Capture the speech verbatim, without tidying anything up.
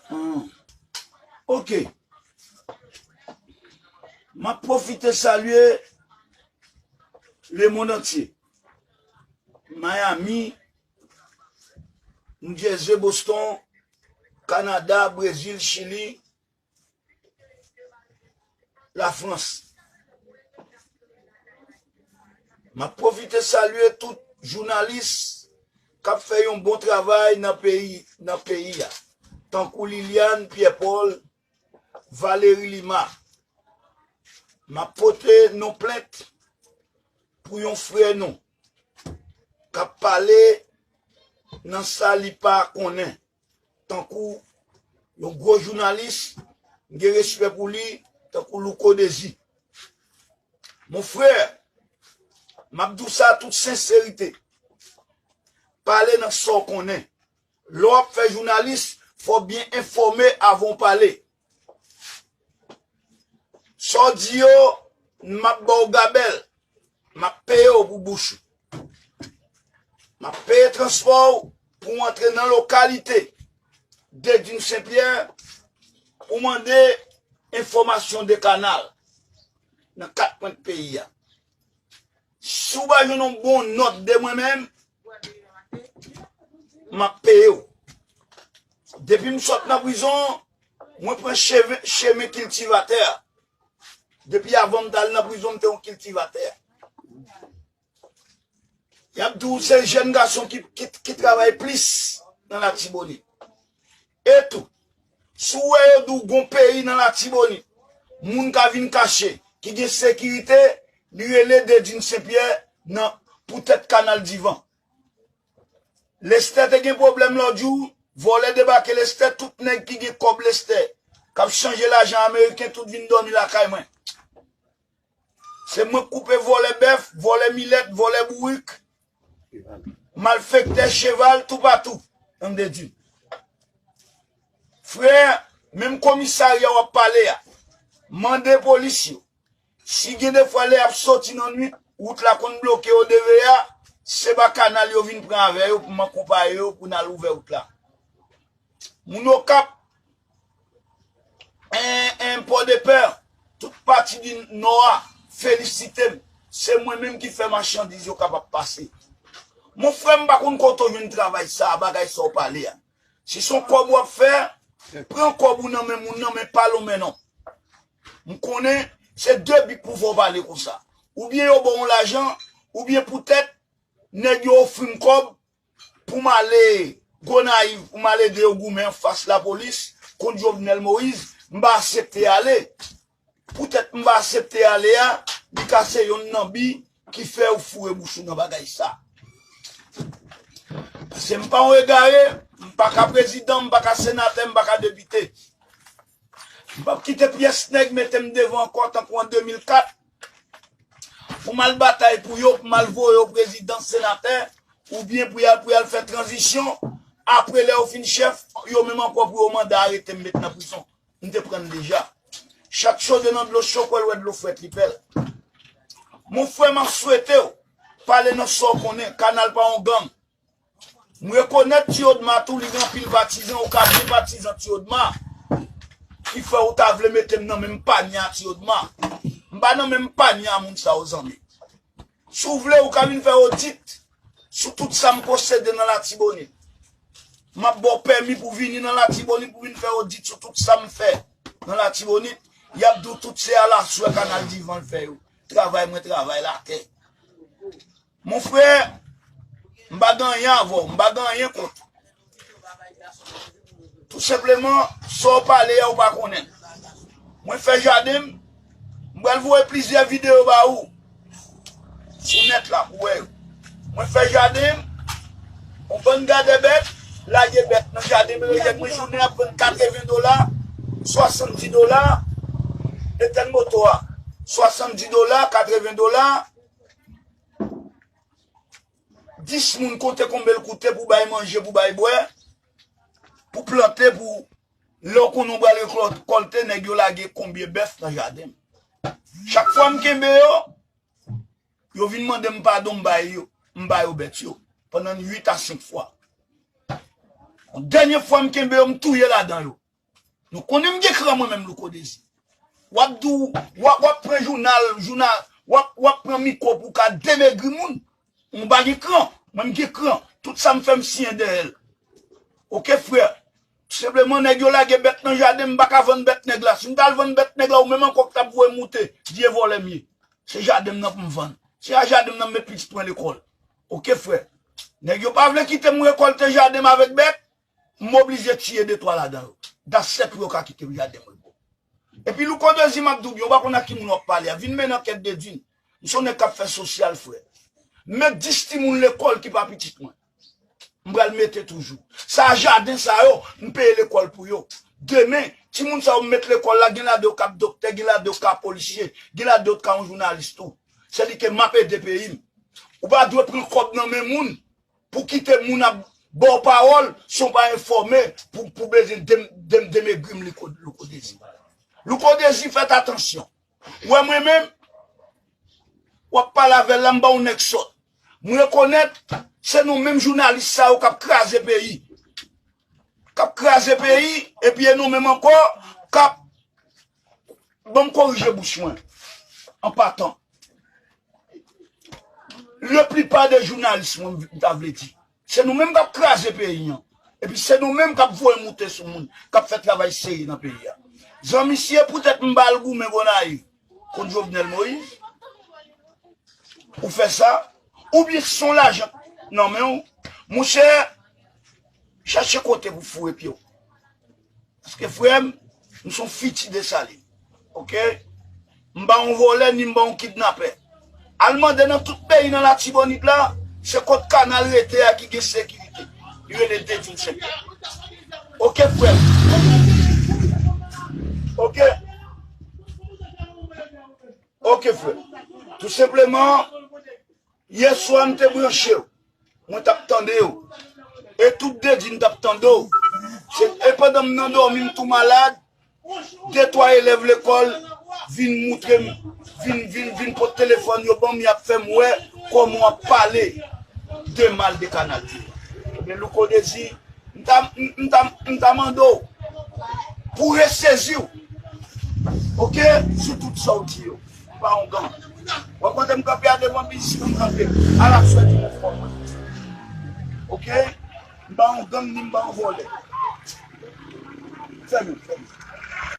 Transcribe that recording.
Hmm. Ok. M ap pwofite salye lemonn antye. Miami, New Jersey, Boston, Kanada, Brezil, Chili, Lafrans. M ap pwofite salye tout jounalis k ap fè yon bon travay nan peyi, nan peyi a, tankou Liliane Pierre Paul, Valéry Lima. M ap pote non plent pou yon frè nou k ap pale nan sa li pa konnen, tankou yon gwo jounalis, m gen respè pou li, tankou Louko Dezi. Mon frè, m ap di w sa tout senserite. Pale nan sa w konnen. Lè w ap fè jounalis, fò w byen enfòme avan w pale. Sa w di yo, m ap ba w gabèl. M ap peye w pou bouch ou. M ap peye transpò w pou w antre nan lokalite Dedin Senpyè pou mande enfòmasyon de kanal nan kat kwen peyi a. Si w pa jwenn yon bon nòt de mwen menm, m ap peye w. Depi m sot nan prizon, mwen pran cheve, chemen kiltivatè a. Depi avan m t al nan prizon, m te yon kiltivatè. Y ap di w se jèn gason ki, ki, ki travay plis nan Latibonit. E tou, si w wè yo di w gon peyi nan Latibonit, moun ka vin kache, ki gen sekirite, li rele Dedin Senpyè nan poutèt Kanal Divan. Lestè te gen pwoblèm lòt jou, vòlè debake Lestè, tout nèg ki gen kòb Lestè, k ap chanje lajan ameriken, tout vin dòmi lakay mwen. Se mwen k koupe vòlè bèf, vòlè milèt, vòlè bourik, malfektè, cheval, toupatou. An de di. Frè, menm komisarya w ap pale a, mande polis yo. Si gen de fwa lè y ap soti nan nwit, wout la konn bloke yo de veya, se pa kanal yo vin pran avè yo pou m akonpaye yo pou n al ouvè wout la. Moun Okap, en, en, Pòdepè, tout pati di Nò a, felisite m. Se mwen menm ki fè machandiz yo kapab pase. Mon frè, m pa konn kote w jwenn travay sa a, bagay sa w pale a. Si se yon kòb w ap fè, pran kòb ou nan men moun nan, men pa lonmen non. M konnen se de bik pou fè w pale konsa. Oubyen yo ba w yon lajan, oubyen poutèt nèg yo ofri m kòb pou m ale Gonayiv, pou m al ede yo goumen anfas lapolis kont Jovenel Moïse, m pa aksepte ale. Poutèt m pa aksepte ale a, li ka se yonn nan bi ki fè ou foure bouch ou nan bagay sa. Paske m pa yon egare, m pa ka prezidan, m pa ka senatè, m pa ka depite. M p ap kite pyès nèg mete m devan ankò tankou an de mil kat, pou m al batay pou yo, pou m al voye yo prezidan, senatè, oubyen pou y al, pou y al fè tranzisyon. Apre, lè yo fin chèf, yo menm ankò pou yo mande arete m, met nan prizon. M te pran l deja. Chak chode nan dlo cho, kwè l wè dlo frèt, li pè l. Mon frè, m ap swete w pale nan sa w konnen. Kanal pa yon gang. M rekonèt Ti Odma tou, li gen anpil patizan, ou ka gen patizan Ti Odma ki fè ou ta vle mete m nan menm panye a Ti Odma. M pa nan menm panye a moun sa yo, zanmi. Si w vle, ou ka vin fè odit sou tout sa m posede nan Latibonit. M ap ba w pèmi pou vini nan Latibonit, pou vin fè odit sou tout sa m fè nan Latibonit. Y ap di w tout se alaswè Kanal Divan l fè yo. Travay mwen, travay latè. Mon frè, m pa gen anyen avè w, m pa gen anyen kont ou. Tou senpleman, sa w pale a, ou pa konnen l. Mwen fè jaden m, m pral voye plizyè videyo ba ou sou nèt la pou w wè yo. Mwen fè jaden m, yon bann gadè bèt, lage bèt nan jaden m, rejèt mwen jounen ap vann katreven dola, swasanndis dola, etèn moto a, swasanndis dola, katreven dola, dis moun konte konbyen l koute pou bay manje, pou bay bwè, pou plante, pou lè w konnen w pral rekòlte, nèg yo lage konbyen bèf nan jaden m. Chak fwa m kenbe yo, yo vin mande m padon, m bay yo, m ba yo bèt yo, pandan uit a senk fwa. Dènye fwa m kenbe yo, m touye ladan yo. Nou konnen m gen kran mwen menm, Louko Dezi. W ap di w, w ap, w ap pran jounal, jounal, w ap, w ap pran mikwo pou w ka demegri moun. Ou pa gen kran. Mwen, m gen kran. Tout sa m fè, m siyen dèyè l. Oke, frè. Senpleman, nèg yo lage bèt nan jaden, m pa ka vann bèt nèg la. Si m t al vann bèt nèg la, ou menm ankò k t ap voye m moute, vye vòlè m ye. Se jaden m nan pou m vann. Se a jaden m nan m met pitit mwen lekòl. Oke, frè. Nèg yo pa vle kite m rekòlte jaden m avèk bèt, m oblije tiye de twa ladan yo. That's it pou yo ka kite jaden m repos. Epi Louko Dezi, m ap di w byen, ou pa konn ak ki moun w ap pale a. Vin mennen ankèt Dedin. M se yon nèg k ap fè sosyal, frè. M met dis timoun lekòl ki pa pitit mwen. M pral mete toujou. Sa a jaden sa yo, m peye lekòl pou yo. Demen, timoun sa yo m met lekòl la, gen ladan yo k ap doktè, gen ladan yo k ap polisye, gen ladan yo k ap yon jounalis tou. Se li ke m ap ede peyi m. Ou pa dwe pran kòb nan men moun pou kite moun ap ba w pawòl san w pa enfòme pou, pou bezwen dem, dem, demegri m, Louko, Louko Dezi. Louko Dezi, fèt atansyon. Ou wè mwen menm, w ap pale avè l la, m ba w nèg sòt. M rekonèt, se nou menm jounalis sa yo k ap kraze peyi. K ap kraze peyi, epi e nou menm ankò, k ap, ban m korije bouch mwen, an patan. Leplipa de jounalis, mwen, m ta vle di, se nou menm k ap kraze peyi an. Epi se nou menm k ap voye moute sou moun, k ap fè travay serye nan peyi a. Zanmi, si e poutèt m ba l goumen Gonayiv kont Jovenel Moïse, ou fè sa, oubyen se yon lajan nan men w, monchè, chache kote pou foure pye w. Paske, frè m, m se yon fiti Desalin. Oke? M pa yon vòlè, ni m pa yon kidnapè. Al mande nan tout peyi nan Latibonit la, se kot kanal rete a ki gen sekirite. Li rele Dedin Sentè. Oke, frè m. Oke? Oke, frè. Tou senpleman, yè swa m te branche w. Mwen t ap tande w. E tout Dedin t ap tande w. Se, e pandan m nan dòmi, m tou malad, de twa elèv lekòl vin moutre m, vin, vin, vin pot telefòn yo ban m, y ap fè m wè kòman w ap pale de mal de Kanal Didi. Ebyen, Louko Dezi, m ta, m, m ta, m ta mande w pou w resezi w, oke, sou tout sa w di yo. M pa yon gang. W ap wè kote m kanpe a devan biznis pou m kanpe. Alaswè di mwen fò mwen. Oke? M pa yon gang ni m pa yon vòlè. Fèmen, fèmen.